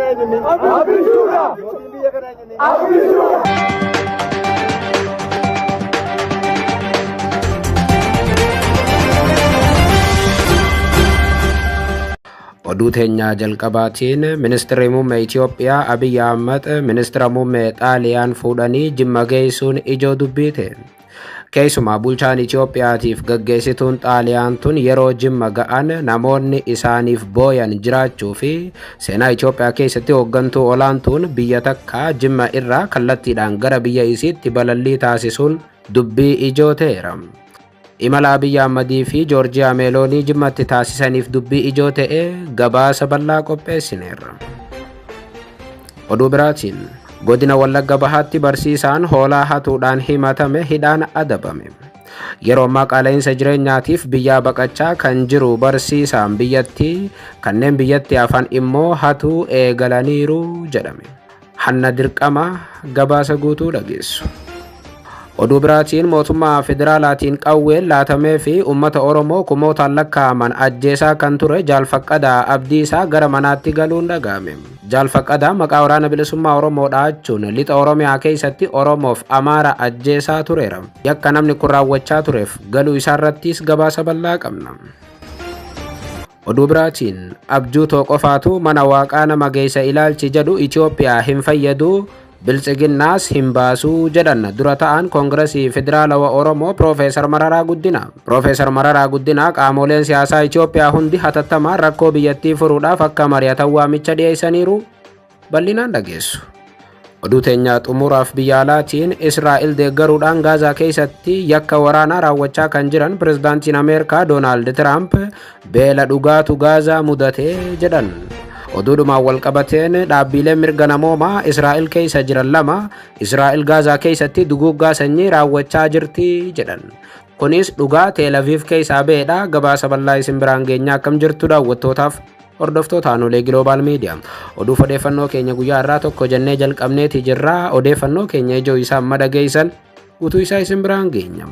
kanaa eenyunni? Abbichuudha! Mootiin biyya kanaa eenyunni? Abbichuudha! Oduu teenyaa jalqabaatiin ministeerri muummee Itoophiyaa Abiyyi Ahmad ministeera muummee Xaaliyaan fuudhanii Jimma geessuun ijoo dubbii ta'e. Keessumaa bulchaan Itoophiyaatiif gaggeessituun Xaaliyaan tun yeroo Jimma ga'an namoonni isaaniif booyan jiraachuu fi seenaa Itoophiyaa keessatti hooggantuu olaantuun biyya takkaa Jimma irraa kallattiidhaan gara biyya isiitti balallii taasisuun dubbii ijoo ta'eera. Imala Abiyyi Ahmadii fi Joorjiyaa Meeloonii Jimmatti taasisaniif dubbii ijoo ta'e gabaasa bal'aa qopheessineerra. Oduu biraatiin godina Wallagga Bahaatti barsiisaan hoolaa hatuudhaan himatame hidhaan adabame. Yeroo ammaa qaala'insa jireenyaatiif biyyaa baqachaa kan jiru barsiisaan biyyattii kanneen biyyatti hafan immoo hatuu eegalaniiru jedhame. Hanna dirqama gabaasa guutuu dhageessu. Oduu biraatiin mootummaa federaalaatiin qawween laatamee fi uummata Oromoo kumootaan lakkaa'aman ajjeesaa kan ture Jaal Faqqadaa Abdiisaa gara manaatti galuun dhaga'ame. Jaal Faqqadaa maqaa waraana bilisummaa Oromoo dha'achuun lixa Oromiyaa keessatti Oromoof Amaara ajjeesaa tureera. Yakka namni kun raawwachaa tureef galuu isaarrattis gabaasa bal'aa qabna. Oduu biraatiin abjuu too qofaatu mana waaqaa nama geessa ilaalchi jedhu Itoophiyaa hin fayyadu biltsiginnaas hin baasuu jedhan dura ta'an Koongiresii Federaalawa Oromoo Piroofeesar Mararaa Guddinaa. Piroofeesar Mararaa Guddinaa qaamoleen siyaasaa Itoophiyaa hundi hatattamaan rakkoo biyyattii furuudhaaf akka mari'atan waamicha dhiyeessaniiru bal'inaan dhageessu. Oduu teenyaa xumuraaf biyya alaatiin Israa'el deeggaruudhaan Gaazaa keessatti yakka waraanaa raawwachaa kan jiran pirezidaantiin Ameerikaa Doonaald Tiraamp beela dhugaatu Gaazaa mudate jedhan. Oduudhumaan walqabateen dhaabbileen mirga namoomaa Israa'el keessa jiran lama Israa'el Gaazaa keessatti duguuggaa sanyii raawwachaa jirti jedhan. Kunis dhugaa Teelaviif keessaa ba'edha. Gabaasa bal'aa isin biraan geenyaa akkam jirtu daawwattootaaf hordoftoota Aanolee Global Media. Oduuf odeeffannoo keenya guyyaa irraa tokko jennee jalqabneeti jirra. Odeeffannoo keenya ijoo isaa amma dhageessan guutuu isaa isin biraan geenya.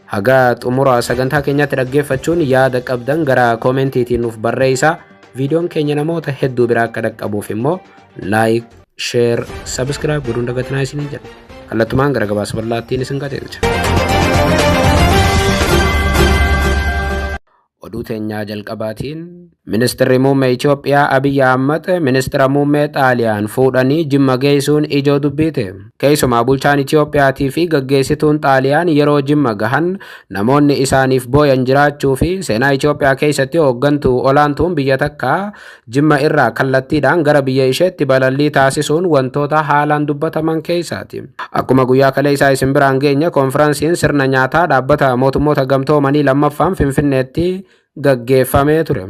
Haga xumura sagantaa keenyaatti dhaggeeffachuun yaada qabdan gara koomentiitiin nuuf barreessaa. Viidiyoon keenya namoota hedduu biraa akka dhaqqabuuf immoo like, share, subscribe godhuun dagatinaa isiniin jedha. Kallattumaan gara gabaasa bal'aattiin isin qajeelcha. Oduu teenyaa jalqabaatiin ministeerri muummee Itoophiyaa Abiyyi Ahmad ministeera muummee Xaaliyaan fuudhanii Jimma geessuun ijoo dubbii ta'e. Keessumaa bulchaan Itoophiyaatii fi gaggeessituun Xaaliyaan yeroo Jimma gahan namoonni isaaniif booyan jiraachuu fi seenaa Itoophiyaa keessatti hooggantuu olaantuun biyya takkaa Jimma irraa kallattiidhaan gara biyya isheetti balallii taasisuun wantoota haalaan dubbataman keessaati. Akkuma guyyaa kaleessaa isin biraan geenye koonfiransiin sirna nyaataa dhaabbata mootummoota gamtoomanii lammaffaan Finfinneetti gaggeeffamee ture.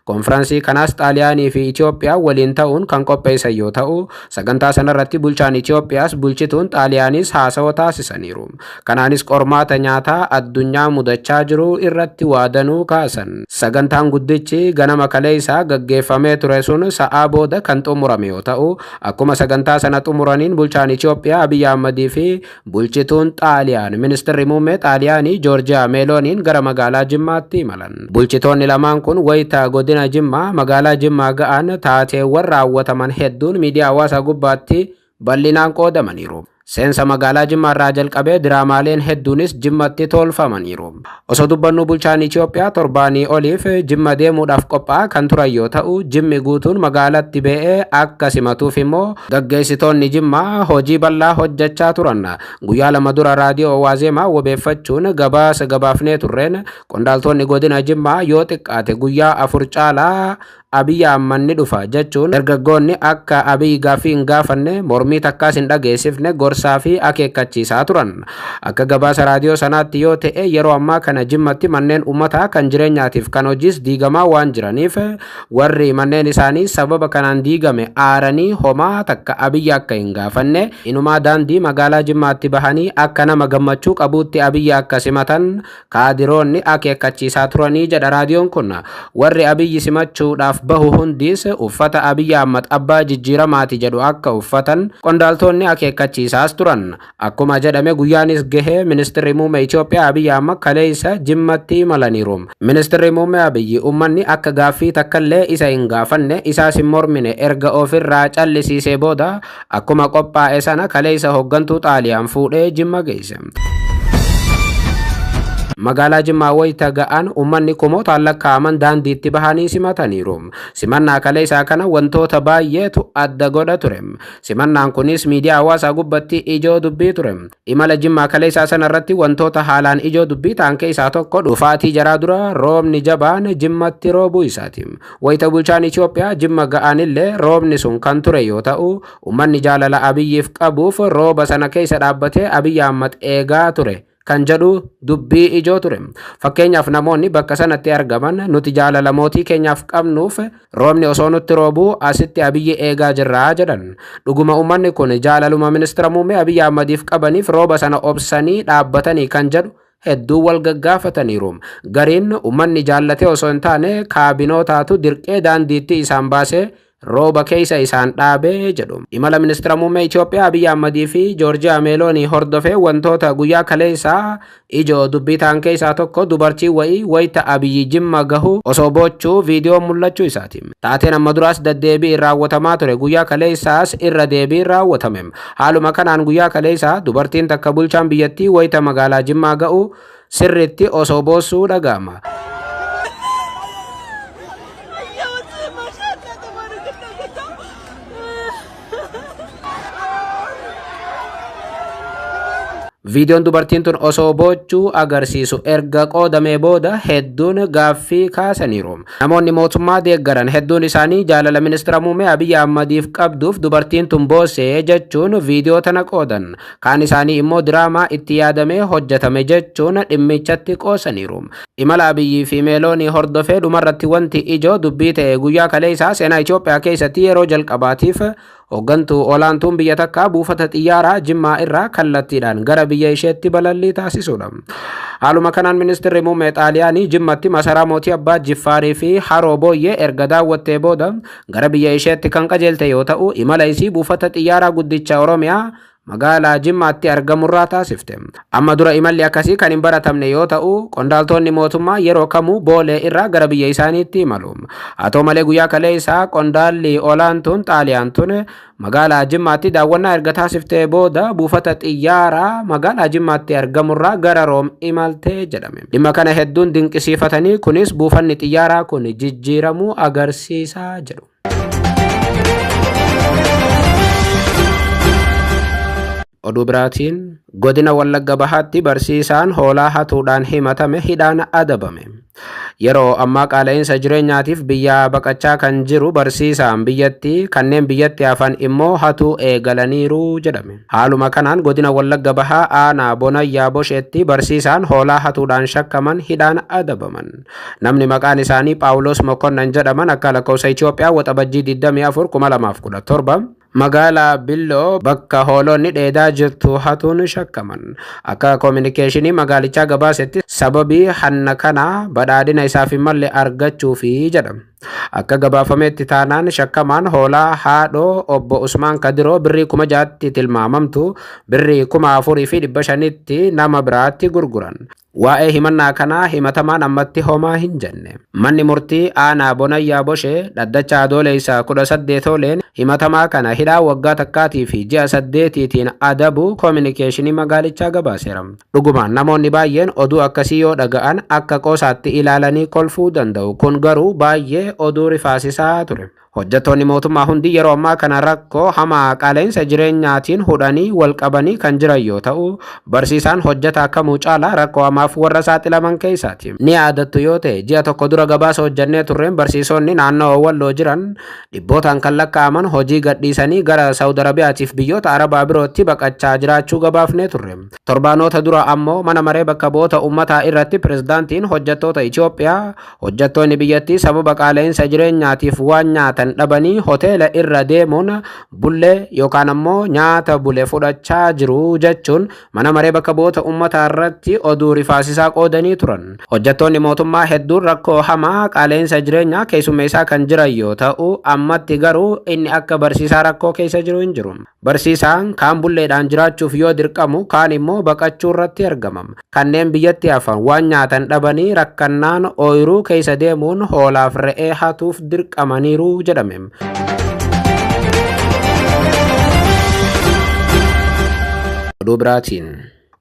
Koonfiransii kanaas Xaaliyaanii fi Itoophiyaa waliin ta'uun kan qopheessan yoo ta'u, sagantaa sanarratti bulchaan Itoophiyaas bulchituun Xaaliyaanis haasawa taasisaniiru. Kanaanis qormaata nyaataa addunyaa mudachaa jiru irratti waadanuu kaasan. Sagantaan guddichi ganama kaleessaa gaggeeffamee ture sun sa'aa booda kan xumurame yoo ta'u, akkuma sagantaa sana xumuraniin bulchaan Itoophiyaa Abiyyi Ahmadii fi bulchituun Xaaliyaan ministeerri muummee Xaaliyaanii Joorjiyaa Meelooniin gara magaalaa Jimmaatti imalan. Bulchitoonni lamaan kun wayita godina Jimmaa magaalaa Jimmaa ga'an taateewwan raawwataman hedduun miidiyaa hawaasaa gubbaatti bal'inaan qoodamaniiru. Seensa magaalaa Jimmaa irraa jalqabee diraamaaleen hedduunis Jimmatti tolfamaniiru. Osoo dubbannuu bulchaan Itoophiyaa torbaanii oliif Jimma deemuudhaaf qophaa'aa kan turan yoo ta'u, Jimmi guutuun magaalatti ba'ee akka simatuuf immoo gaggeessitoonni Jimmaa hojii bal'aa hojjechaa turan. Guyyaa lama dura raadiyoo Waazeemaa wabeeffachuun gabaasa gabaafnee turreen qondaaltonni godina Jimmaa yoo xiqqaate guyyaa 4 caalaa Abiyyi Ahmad ni dhufa jechuun dargaggoonni akka Abiyyi gaaffii hin gaafanne mormii takkaas hin dhageessifne gorsaa fi akeekkachiisaa turan. Akka gabaasa raadiyoo sanaatti yoo ta'e yeroo ammaa kana Jimmatti manneen uummataa kan jireenyaatiif kan hojiis diigamaa waan jiraniif warri manneen isaanii sababa kanaan diigame aaranii homaa takka Abiyyi akka hin gaafanne inumaa daandii magaalaa Jimmaatti bahanii akka nama gammachuu qabuutti Abiyyi akka simatan kaadiroonni akeekkachiisaa turanii jedha raadiyoon kun. Warri Abiyyi simachuudhaaf bahu hundis uffata Abiyyi Ahmad abbaa jijjiiramaati jedhu akka uffatan qondaaltonni akeekkachiisaa Gaafachaas turan. Akkuma jedhame guyyaanis gahee ministeerri muummee Itoophiyaa Abiyyi Ahmad kaleessa Jimmatti imalaniiru. Ministeerri muummee Abiyyi uummanni akka gaaffii takkallee isa hin gaafanne isaas hin mormine erga ofirraa callisiisee booda akkuma qophaa'e sana kaleessa hooggantuu Xaaliyaan fuudhee Jimma geesse. Magaalaa Jimmaa wayita ga'an uummanni kumootaan lakkaa'aman daandiitti bahanii simataniiru. Simannaa kaleessaa kana wantoota baay'eetu adda godha ture. Simannaan kunis miidiyaa hawaasaa gubbatti ijoo dubbii ture. Imala Jimmaa kaleessaa sanarratti wantoota haalaan ijoo dubbii ta'an keessaa tokko dhufaatii jaraa dura roobni jabaan Jimmatti roobuu isaati. Wayita bulchaan Itoophiyaa Jimma ga'anillee roobni sun kan ture yoo ta'u, uummanni jaalala Abiyyiif qabuuf rooba sana keessa dhaabbatee Abiyyi Ahmad eegaa ture kan jedhu dubbii ijoo ture. Fakkeenyaaf namoonni bakka sanatti argaman nuti jaalala mootii keenyaaf qabnuuf roobni osoo nutti roobuu asitti Abiyyi eegaa jirraa jedhan. Dhuguma uummanni kun jaalaluma ministeera muummee Abiyyi Ahmadiif qabaniif rooba sana obsanii dhaabbatanii kan jedhu hedduu wal gaggaafataniiru. Gariin uummanni jaallatee osoo hin taane kaabinootaatu dirqee daandiitti isaan baasee rooba keessa isaan dhaabee jedhu. Imala ministeera muummee Itoophiyaa Abiyyi Ahmadii fi Joorjiyaa Meeloonii hordofee wantoota guyyaa kaleessaa ijoo dubbii ta'an keessaa tokko dubartii wayii wayita Abiyyi Jimma gahu osoo boochuu viidiyoo mul'achuu isaati. Taateen amma duraas deddeebiin raawwatamaa ture guyyaa kaleessaas irra deebiin raawwatame. Haaluma kanaan guyyaa kaleessaa dubartiin takka bulchaan biyyattii wayita magaalaa Jimmaa ga'u sirriitti osoo boossuu dhaga'ama. Viidiyoon dubartiin tun osoo boochuu agarsiisu erga qoodamee booda hedduun gaaffii kaasaniiru. Namoonni mootummaa deeggaran hedduun isaanii jaalala ministeera muummee Abiyyi Ahmadiif qabduuf dubartiin tun boossee jechuun viidiyoo tana qoodan. Kaan isaanii immoo diraamaa itti yaadamee hojjetame jechuun dhimmichatti qoosaniiru. Imala Abiyyii fi Meeloonii hordofee dhumarratti wanti ijoo dubbii ta'e guyyaa kaleessaa seenaa Itoophiyaa keessatti yeroo jalqabaatiif hooggantuu olaantuun biyya takkaa buufata xiyyaaraa Jimmaa irraa kallattiidhaan gara biyya isheetti balallii taasisuudha. Haaluma kanaan ministeerri muummee Xaaliyaanii Jimmatti masaraa mootii Abbaa Jiffaarii fi Haroo Booyyee erga daawwattee booda gara biyya isheetti kan qajeelte yoo ta'u imala isii buufata xiyyaaraa guddicha Oromiyaa magaalaa Jimmaatti argamurraa taasifte. Amma dura imalli akkasii kan hin baratamne yoo ta'u qondaaltonni mootummaa yeroo kamuu Boolee irraa gara biyya isaaniitti imalu. Haa ta'u malee guyyaa kaleessaa qondaalli olaantuun Xaaliyaan tun magaalaa Jimmaatti daawwannaa erga taasiftee booda buufata xiyyaaraa magaalaa Jimmaatti argamurraa gara Room imaltee jedhame. Dhimma kana hedduun dinqisiifatanii kunis buufanni xiyyaaraa kun jijjiiramuu agarsiisaa jedhu. Oduu biraatiin godina Wallagga Bahaatti barsiisaan hoolaa hatuudhaan himatame hidhaan adabame. Yeroo ammaa qaala'insa jireenyaatiif biyyaa baqachaa kan jiru barsiisaan biyyattii kanneen biyyatti hafan immoo hatuu eegalaniiru jedhame. Haaluma kanaan godina Wallagga Bahaa aanaa Bonayyaa Bosheetti barsiisaan hoolaa hatuudhaan shakkaman hidhaan adabaman. Namni maqaan isaanii Phaawulos Mokonnan jedhaman akka lakkoofsa Itoophiyaa waxabajjii 24 2017 magaalaa Billoo bakka hoolonni dheedaa jirtu hatuun shakkaman. Akka koominikeeshinii magaalichaa gabaasetti sababii hanna kanaa badhaadhina isaaf hin malle argachuufi jedhama. Akka gabaafametti taanaan shakkamaan hoolaa haadhoo obbo Usmaan Kadiroo birrii 6,000tti tilmaamamtu birrii 4,500tti nama biraatti gurguran. Waa'ee himannaa kanaa himatamaan ammatti homaa hin jenne. Manni murtii aanaa Bonayyaa Boshee dhaddacha Adoolessa 18 ooleen himatamaa kana hidhaa waggaa 1 fi ji'a 8tiin adabu koominikeeshinii magaalichaa gabaaseera. Dhugumaan namoonni baay'een oduu akkasii yoo dhaga'an akka qoosaatti ilaalanii kolfuu danda'u. Kun garuu baay'ee oduu rifaasisaa ture. Hojjettoonni mootummaa hundi yeroo ammaa kana rakkoo hamaa qaala'insa jireenyaatiin hudhanii wal qabanii kan jiran yoo ta'u, barsiisaan hojjetaa kamuu caalaa rakkoo hamaaf warra saaxilaman keessaati. Ni yaadattu yoo ta'e ji'a tokko dura gabaasa hojjennee turreen barsiisonni naannoo Walloo jiran dhibbootaan kan lakkaa'aman hojii gadhiisanii gara Saawud Arabiyaatiif biyyoota Arabaa birootti baqachaa jiraachuu gabaafnee turre. Torbaanota dura ammoo mana maree bakka bu'oota uummataa irratti pirezidaantiin hojjettoota Itoophiyaa hojjettoonni biyyattii sababa qaala'insa jireenyaatiif waan nyaatan nyaatan dhabanii hoteela irra deemuun bullee yookaan ammoo nyaata bule fudhachaa jiru jechuun mana maree bakka bu'oota uummataa irratti oduu rifaasisaa qoodanii turan. Hojjettoonni mootummaa hedduun rakkoo hamaa qaala'insa jireenyaa keessummeessaa kan jiran yoo ta'u, ammatti garuu inni akka barsiisaa rakkoo keessa jiru hin jiru. Barsiisaan kaan bulleedhaan jiraachuuf yoo dirqamu, kaan immoo baqachuu irratti argama. Kanneen biyyatti hafan waan nyaatan dhabanii rakkannaan ooyiruu keessa deemuun hoolaaf re'ee hatuuf dirqamaniiru jedhame. Oduu biraatiin,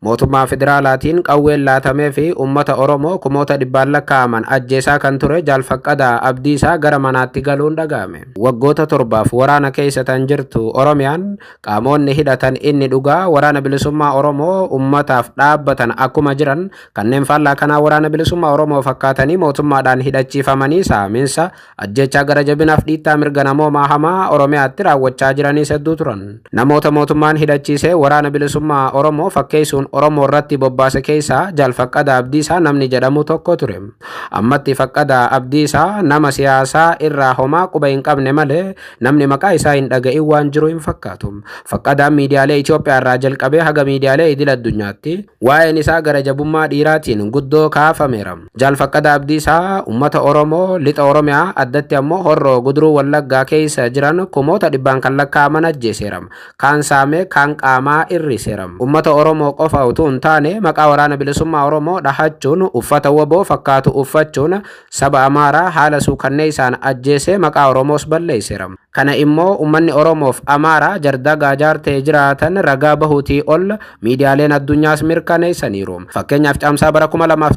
mootummaa federaalaatiin qawween laatamee fi uummata Oromoo kumoota dhibbaan lakkaa'aman ajjeesaa kan ture Jaal Faqqadaa Abdiisaa gara manaatti galuun dhaga'ame. Waggoota 7f waraana keessa tan jirtu Oromiyaan, qaamonni hidhatan inni dhugaa Waraana Bilisummaa Oromoo uummataaf dhaabbatan akkuma jiran, kanneen faallaa kanaa Waraana Bilisummaa Oromoo fakkaatanii mootummaadhaan hidhachiifamanii saaminsa, ajjeechaa gara jabinaaf dhiittaa mirga namoomaa hamaa Oromiyaatti raawwachaa jiranis hedduu turan. Namoota mootummaan hidhachiisee Waraana Bilisummaa Oromoo fakkeessuun Oromoo irratti bobbaase keessaa Jaal Faqqadaa Abdiisaa namni jedhamu tokko ture. Ammatti Faqqadaa Abdiisaa nama siyaasaa irraa homaa quba hin qabne malee namni maqaa isaa hin dhaga'in waan jiru hin fakkaatu. Faqqadaan miidiyaalee Itoophiyaa irraa jalqabee haga miidiyaalee idil addunyaatti waa'een isaa gara jabummaa dhiiraatiin guddoo kaafameera. Jaal Faqqadaa Abdiisaa uummata Oromoo lixa Oromiyaa, addatti ammoo Horroo Guduruu Wallaggaa keessa jiran kumoota dhibbaan kan lakkaa'aman ajjeeseera. Kaan saamee, kaan qaamaa irriseera. Uummata Oromoo qofa utuu hin taane, maqaa Waraana Bilisummaa Oromoo dhahachuun, uffata WBO fakkaatu uffachuun saba Amaaraa haala suukanneessaan ajjeesee maqaa Oromoos balleesseera. Kana immoo uummanni Oromoof Amaaraa Jardagaa Jaartee jiraatan ragaa bahuutii ol miidiyaaleen addunyaas mirkaneessaniiru. Fakkeenyaaf, Caamsaa bara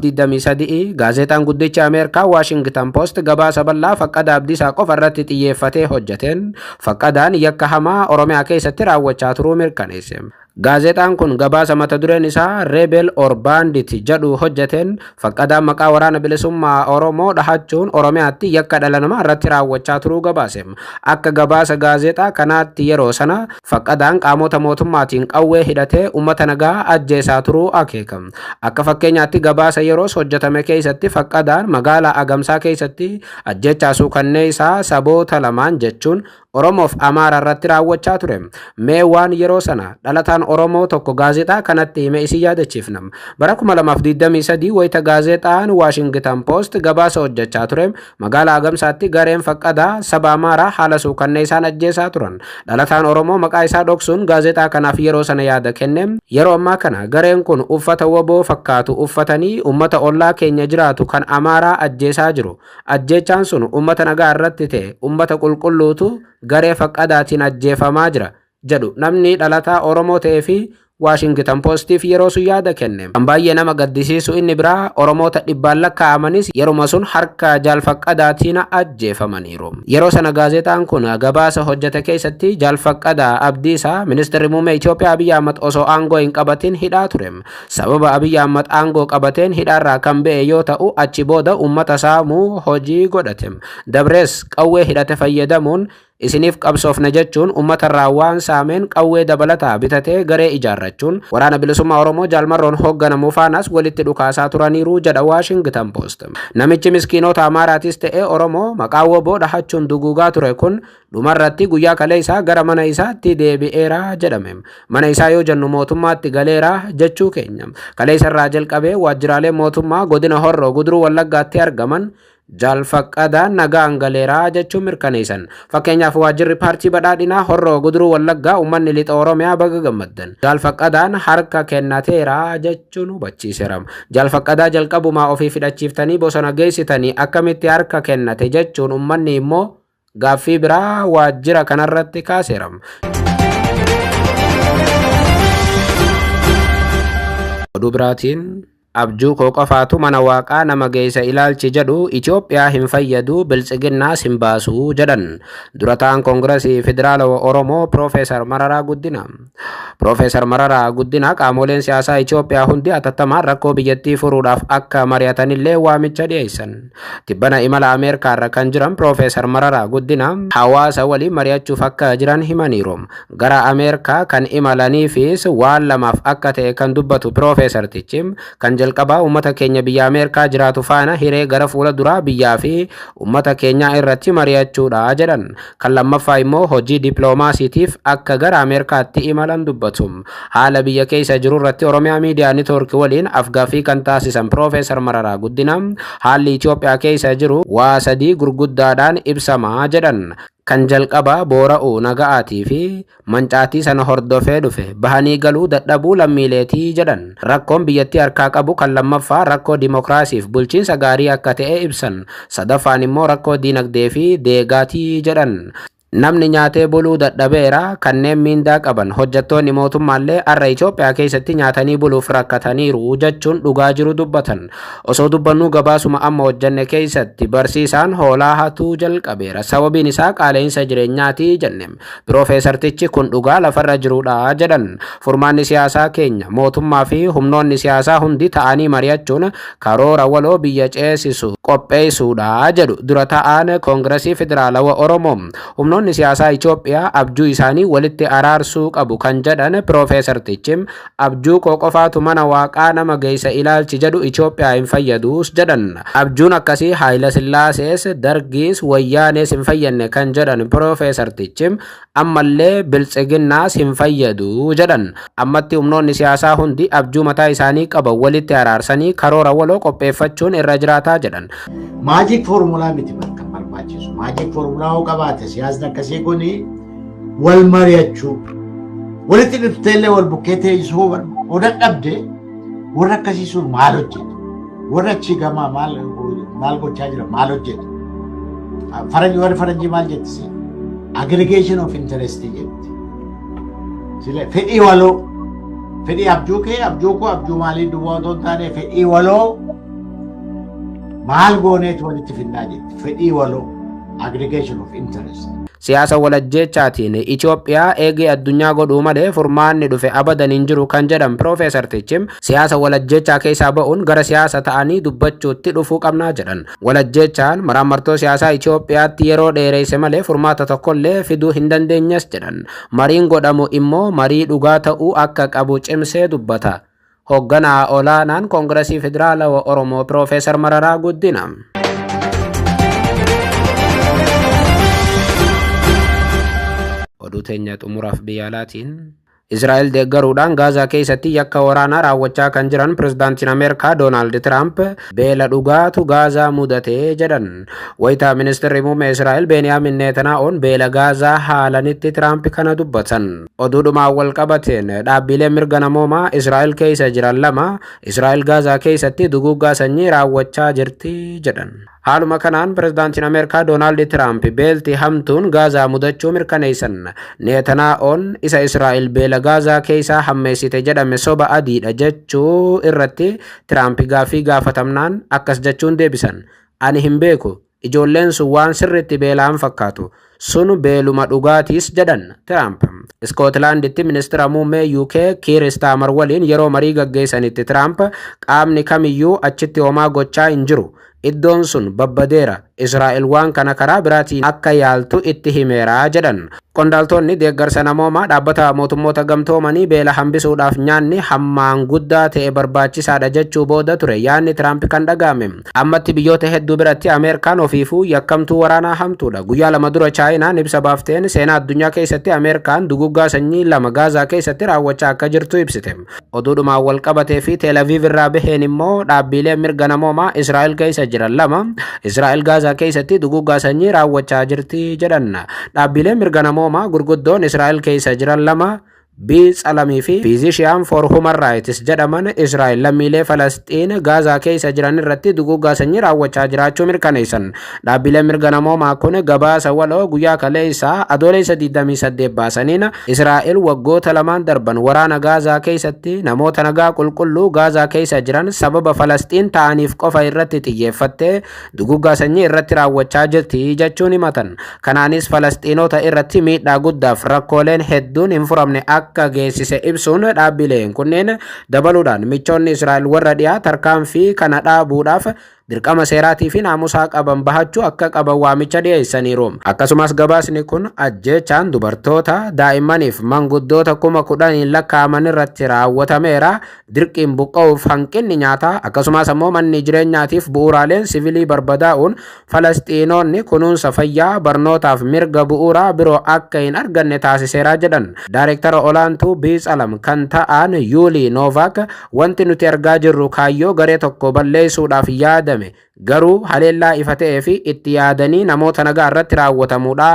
2023 gaazexaan guddichi Ameerikaa Washington Post gabaasa bal'aa Faqqadaa Abdiisaa qofa irratti xiyyeeffatee hojjeteen Faqqadaan yakka hamaa Oromiyaa keessatti raawwachaa turuu mirkaneesse. Gaazexaan kun gabaasa mata dureen isaa "Rebel or Bandit" jedhu hojjeteen Faqqadaan maqaa Waraana Bilisummaa Oromoo dhahachuun Oromiyaatti yakka dhala namaa irratti raawwachaa turuu gabaase. Akka gabaasa gaazexaa kanaatti, yeroo sana Faqqadaan qaamota mootummaatiin qawwee hidhatee uummata nagaa ajjeesaa turuu akeeka. Akka fakkeenyaatti, gabaasa yeroos hojjetame keessatti Faqqadaan magaalaa Agamsaa keessatti ajjechaa suukanneessaa saboota lamaan, jechuun Oromoof Amaara irratti raawwachaa ture. Mee waan yeroo sana dhalataan Oromoo tokko gaazexaa kanatti hime isin yaadachiifna. Bara 2023 wayita gaazexaan Washington Post gabaasa hojjechaa ture, magaalaa Agamsaatti gareen Faqqadaa saba Amaaraa haala suukanneessaan ajjeesaa turan. Dhalataan Oromoo maqaa isaa dhoksuun gaazexaa kanaaf yeroo sana yaada kenne, "Yeroo ammaa kana gareen kun uffata WBO fakkaatu uffatanii uummata ollaa keenya jiraatu kan Amaaraa ajjeesaa jiru. Ajjeechaan sun uummata nagaa irratti ta'e, uummata qulqulluutu garee Faqqadaatiin ajjeefamaa jira," jedhu namni dhalataa Oromoo ta'ee fi Washington Postiif yeroo sun yaada kenne. Kan baay'ee nama gaddisiisu inni biraa, Oromoota dhibbaan lakkaa'amanis yeruma sun harka Jaal Faqqadaatiin ajjeefamaniiru. Yeroo sana gaazexaan kun gabaasa hojjete keessatti Jaal Faqqadaa Abdiisaa ministeerri muummee Itoophiyaa Abiyyi Ahmad osoo aangoo hin qabatin hidhaa ture. Sababa Abiyyi Ahmad aangoo qabateen hidhaarraa kan ba'e yoo ta'u, achi booda uummata saamuu hojii godhate. Dabrees qawwee hidhate fayyadamuun isiniif qabsoofna jechuun uummatarraa waan saameen qawwee dabalataa bitatee garee ijaarrachuun Waraana Bilisummaa Oromoo Jaalmarroon hoogganamu faanas walitti dhukaasaa turaniiru jedha Washington Post. Namichi miskiinota Amaaraatis ta'e Oromoo maqaa WBO dhahachuun duguugaa ture kun dhumarratti guyyaa kaleessaa gara mana isaatti deebi'eera jedhame. Mana isaa yoo jennu mootummaatti galeera jechuu keenya. Kaleessa irraa jalqabee waajjiraalee mootummaa godina Horroo Guduruu Wallaggaatti argaman Jaal Faqqadaan nagaan galeeraa jechuun mirkaneessan. Fakkeenyaaf, waajjirri paartii badhaadhinaa Horroo Guduruu Wallaggaa uummanni lixa Oromiyaa baga gammaddan, Jaal Faqqadaan harka kennateera jechuun hubachiiseera. Jaal Faqqadaa jalqabumaa ofii fidhachiiftanii bosona geessitanii akkamitti harka kennate jechuun uummanni immoo gaaffii biraa waajjira kanarratti kaaseera. Oduu biraatiin, abjuu koo qofaatu mana waaqaa nama geessa ilaalchi jedhu Itoophiyaa hin fayyadu, biltsiginnaas hin baasu jedhan dura ta'an Koongirasii Federaalawaa Oromoo Piroofeesar Mararaa Guddina. Piroofeesar Mararaa Guddina qaamoleen siyaasaa Itoophiyaa hundi atattamaan rakkoo biyyattii furuudhaaf akka mari'atanillee waamicha dhiyeessan. Tibbana imala Ameerikaarra kan jiran Piroofeesar Mararaa Guddina hawaasa waliin mari'achuuf akka jiran himaniiru. Gara Ameerikaa kan imalaniifis waan lamaaf akka ta'e kan dubbatu Piroofeesartichi kan jalqabaa uummata keenya biyya Ameerikaa jiraatu faana hiree gara fuula duraa biyyaa fi uummata keenyaa irratti mari'achuudha jedhan. Kan lammaffaa immoo hojii dippiloomaasiitiif akka gara Ameerikaatti imalan dubbatu. Haala biyya keessa jiru irratti Oromiyaa Miidiyaa Neetwoork waliin afgaaffii kan taasisan Piroofeesar Mararaa Guddina, haalli Itoophiyaa keessa jiru waa sadii gurguddaadhaan ibsama jedhan. Kan jalqabaa boora'uu naga'aatii fi mancaatii sana hordofee dhufe bahanii galuu dadhabuu lammiileetii jedhan. Rakkoon biyyattii harkaa qabu kan lammaffaa rakkoo dimokiraasiif bulchiinsa gaarii akka ta'e ibsan. Sadaffaan immoo rakkoo diinagdee fi deegaatii jedhan. Namni nyaatee buluu dadhabeera. Kanneen miindaa qaban hojjettoonni mootummaallee har'a Itoophiyaa keessatti nyaatanii buluuf rakkataniiru jechuun dhugaa jiru dubbatan. Osoo dubbannuu gabaasuma amma hojjenne keessatti barsiisaan hoolaa hatuu jalqabeera. Sababiin isaa qaala'insa jireenyaati jenne. Piroofeesartichi kun dhugaa lafarra jirudha jedhan. Furmaanni siyaasaa keenya mootummaa fi humnoonni siyaasaa hundi ta'anii mari'achuun karoora waloo biyya ceesisu qopheessuudha jedhu dura ta'aan Koongiresii Federaalawaa Oromoo. Humnoonni siyaasaa Itoophiyaa abjuu isaanii walitti araarsuu qabu kan jedhan Piroofeesartichi, abjuu koo qofaatu mana waaqaa nama geessa ilaalchi jedhu Itoophiyaa hin fayyaduus jedhan. Abjuun akkasii Haayila Sillaasees, Dargiis, Wayyaanees hin fayyadne kan jedhan Piroofeesartichi, ammallee Biltsiginnaas hin fayyadu jedhan. Ammatti humnoonni siyaasaa hundi abjuu mataa isaanii qaban walitti araarsanii karoora waloo qopheeffachuun irra jiraataa jedhan. Magic formula miti kan barbaachisu. Magic formula hoo qabaate, siyaasni akkasii kuni wal mari'achuu, walitti dhufteellee wal bukkee teessisuu hoo dadhabde, warra akkasii sun maal hojjetu? Warra achii gamaa maal maal gochaa jira? Maal hojjetu? Faranjii, warri faranjii maal jetti? Aggregation of interest jetti. Sile fedhii waloo, fedhii abjuu kee, abjuu koo, abjuu maalii duwwaa otoo hin taane, fedhii waloo maal gooneetu walitti finnaa jetti. Fedhii waloo, aggregation of interest. Siyaasa walajjeechaatiin Itoophiyaa eegee addunyaa godhuu malee furmaanni dhufe abadan hin jiru kan jedhan Piroofeesartichi, siyaasa walajjeechaa keessaa ba'uun gara siyaasa ta'anii dubbachuutti dhufuu qabnaa jedhan. Walajjeechaan maraammartoo siyaasaa Itoophiyaatti yeroo dheereyse malee furmaata tokkollee fiduu hin dandeenyes jedhan. Mariin godhamu immoo marii dhugaa ta'uu akka qabu cimsee dubbata Hoogganaa olaanaan Koongiresii Federaalawaa Oromoo Piroofeesar Mararaa Guddina. Oduu teenya xumuraaf biyya alaatiin, Israa'el deeggaruudhaan Gaazaa keessatti yakka waraanaa raawwachaa kan jiran Pirezidaantiin Ameerikaa Doonaald Tiraamp beela dhugaatu Gaazaa mudate jedhan. Wayitaa ministeerri muummee Israa'el Beeniyaamin Neetanaa'oon beela Gaazaa haalanitti Tiraamp kana dubbatan. Oduudhumaan wal qabateen dhaabbileen mirga namoomaa Israa'el keessa jiran lama Israa'el Gaazaa keessatti duguuggaa sanyii raawwachaa jirti jedhan. Haaluma kanaan Pirezidaantiin Ameerikaa Doonaald Tiraamp beelti hamtuun Gaazaa mudachuu mirkaneessan. Neetanaa'oon isa Israa'el beela Gaazaa keessaa hammeessite jedhame soba adiidha jechuu irratti Tiraamp gaaffii gaafatamnaan akkas jechuun deebisan. "Ani hin beeku. Ijoolleen sun waan sirriitti beela'an fakkaatu. Sun beeluma dhugaatiis" jedhan Tiraamp. Iskootlaanditti ministeera muummee UK Kiir Staamar waliin yeroo marii gaggeessanitti Tiraamp qaamni kamiyyuu achitti homaa gochaa hin jiru. Iddoon sun babbadeera. Israa'el waan kana karaa biraatiin akka yaaltu itti himeera jedhan. Qondaaltonni deeggarsa namoomaa Dhaabbata Mootummoota Gamtoomanii beela hambisuudhaaf nyaanni hammaan guddaa ta'e barbaachisaadha jechuu booda ture yaadni Tiraamp kan dhaga'ame. Ammatti biyyoota hedduu biratti Ameerikaan ofiifuu yakkamtuu waraanaa hamtuudha. Guyyaa 2 dura Chaayinaan ibsa baafteen seenaa addunyaa keessatti Ameerikaan duguggaa sanyii lama Gaazaa keessatti raawwachaa akka jirtu ibsite. Oduudhumaan wal qabatee fi Teel Aviv irraa baheen immoo dhaabbileen mirga namoomaa Israa'el keessa jiran lama Israa'el Gaazaa keessatti duguggaa sanyii raawwachaa jirti jedhan. Dhaabbileen mirga namoomaa gurguddoon Israa'el keessa jiran lama, B'Tselem fi Physician for Human Rights jedhaman, Israa'el lammiilee Falasxiin Gaazaa keessa jiran irratti duguggaa sanyii raawwachaa jiraachuu mirkaneessan. Dhaabbileen mirga namoomaa kun gabaasa waloo guyyaa kaleessaa Adoolessa 28 baasaniin Israa'el waggoota lamaan darban waraana Gaazaa keessatti namoota nagaa qulqulluu Gaazaa keessa jiran sababa Falasxiin ta'aniif qofa irratti xiyyeeffattee duguggaa sanyii irratti raawwachaa jirti jechuun himatan. Kanaanis Falasxiinota irratti miidhaa guddaaf rakkooleen hedduun hin furamne akka geessise ibsuun, dhaabbileen kunneen dabaluudhaan michoonni Israa'el warra dhiyaa tarkaanfii kana dhaabuudhaaf dirqama seeraatii fi naamusaa qaban bahachuu akka qaban waamicha dhiyeessaniiru. Akkasumas gabaasni kun ajjeechaan dubartoota, daa'immaniif manguddoota 10,000 lakkaa'aman irratti raawwatameera. Dirqiin buqqa'uuf hanqinni nyaataa, akkasumas ammoo manni jireenyaatiif bu'uuraaleen siviilii barbadaa'uun Falasxiinonni kunuunsa fayyaa, barnootaaf mirga bu'uuraa biroo akka hin arganne taasiseera jedhan. Daayireektara olaantuu Biitsalam kan ta'an Yuulii Noovaak, wanti nuti argaa jirru kaayyoo garee tokko balleessuudhaaf yaadame, garuu haleellaa ifa ta'ee fi itti yaadanii namoota nagaa irratti raawwatamudha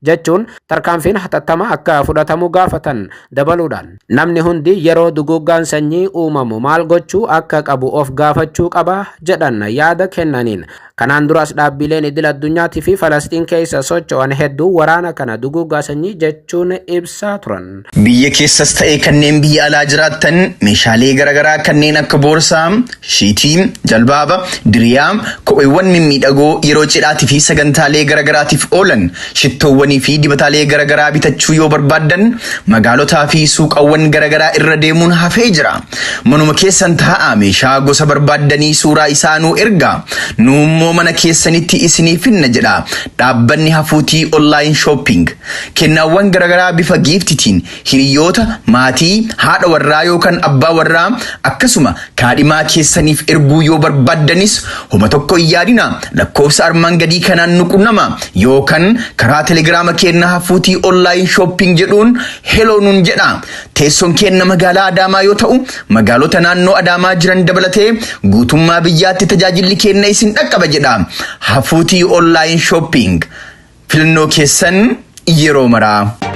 jechuun tarkaanfiin hatattama akka fudhatamu gaafatan. Dabaluudhaan, namni hundi yeroo duguuggaan sanyii uumamu maal gochuu akka qabu of gaafachuu qaba jedhan yaada kennaniin. Kanaan duras dhaabbileen idil addunyaatii fi Falastiin keessa socho'an hedduu waraana kana duguuggaa sanyii jechuun ibsaa turan. Biyya keessas ta'ee kanneen biyya alaa jiraattan, meeshaalee garaagaraa kanneen akka boorsaa, shiitii, jalbaaba, diriyaa, kopheewwan mimmiidhagoo yeroo cidhaatii fi sagantaalee garaagaraatiif oolan, shittoowwanii fi dibataalee garaagaraa bitachuu yoo barbaaddan, magaalotaa fi suuqawwan garaagaraa irra deemuun hafee jira. Manuma keessan taa'aa meeshaa gosa barbaaddanii suuraa isaa nuu ergaa. Nu immoo mana keessanitti isinii finna jedha dhaabbanni Hafuutii Online Shopping. Kennaawwan garaagaraa bifa giiftitiin hiriyoota, maatii, haadha warraa yookaan abbaa warraa, akkasuma kaadhimaa keessaniif erguu yoo barbaaddanis homa tokko hin yaadina, lakkoofsa armaan gadii kanaan nu qunnama yookaan karaa Telegiraama keenna Hafuutii Online Shopping jedhuun hello nun jedha. Teessoon keenna magaalaa Adaamaa yoo ta'u, magaalota naannoo Adaamaa jiran dabalatee guutummaa biyyaatti tajaajilli keenna isin dhaqqaba jedha. Hafuutii Online Shopping, filannoo keessan yeroo maraa.